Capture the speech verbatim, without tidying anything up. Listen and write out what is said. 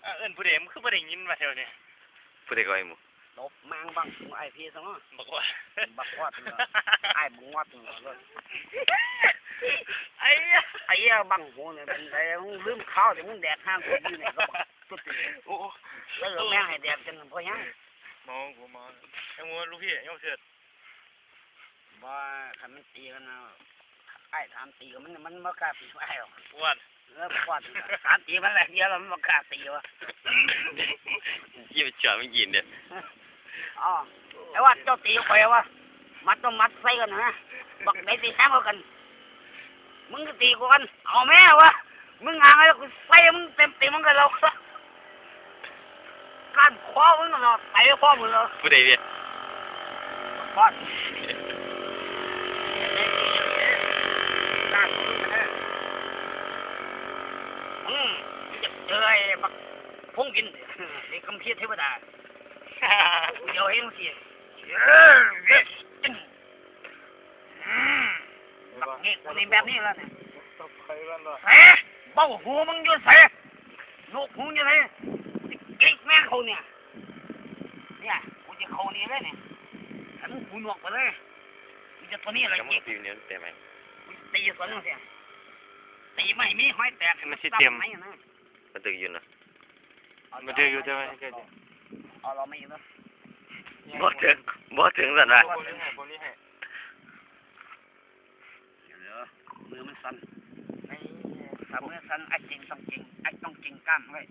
อ่ะ เอิ้นผู้ใด มันคือบ่ได้ยินว่าแถวนี้ ผู้ใดก็ไอ้หมู ตบแม่งบังหูอ้ายพี่ซะเนาะ บักว่า บักวอดเนาะ อ้ายบักงอดเนาะ ไอ้เหี้ย ไอ้เหี้ยบังหูเนี่ย เป็นไง มึงลืมข้าว เดี๋ยวมึงแดกห้างกูอยู่เนี่ย ก็บอกตุ๊ดตี โอ้โห แล้วแม่งให้แดกจนพอยัง เมา กูเมา ไอ้หมู ลูกพี่ ยกเถิด บ่ คันมันตีกันนะ อ้ายถามตีกัน มัน มันบ่กล้าตีอ้ายหรอก อ้วน เออ บ่กล้าตี ถามตีมันแหละ เดี๋ยวมันบ่กล้าตีวะ ยี่สิบสามมันยินเนี่ย อ๋อ ไอ้ว่าเจ้าตีข่อยวะ มัดต้องมัดใส่กันนะ บักไหนตีแทงกว่ากัน มึงก็ตีกูกัน เอาแม่วะ มึงหางแล้วกูใส่มึงเต็มตีมึงกันแล้ว ก้านคอมึงเนาะ ไตคอมึงเนาะ ผู้ใดเวียด ก้อน ก้านมึงนะ อืม มึงจะเจอไอ้บักพงกิน ไอ้คัมภีร์เทวดา กูเดียวเองสิ เออ เวียด อืม บักนี่ กูนี่แบบนี้แล้วเนี่ย ตบใครกันล่ะ เส เบ้าหูมึงอยู่เส นกหูอยู่ไหน กูจะเก็กแม่งเขาเนี่ย เนี่ย กูจะเขานี่เลยเนี่ย ให้มึงหูหนวกไปเลย กูจะตัวนี้อะไร จะมึง เก็ก ตีเนี่ยแต่แม่ง กูจะตีสวนมึงเสีย ตีไม่มีห้อยแตก มันสิเตรียม ไหนนะ มันตึกอยู่นะ มันตึกอยู่แต่ว่า เอาเราไม่อยู่เนอะ บ่ถึง บ่ถึงสั่นวะ โบนี่ให้ โบนี่ให้ เดี๋ยวมือมันสั่น ไอ้ ถ้ามือสั่น ไอ้จริงต้องจริง ไอ้ต้องจริงกล้ามไว้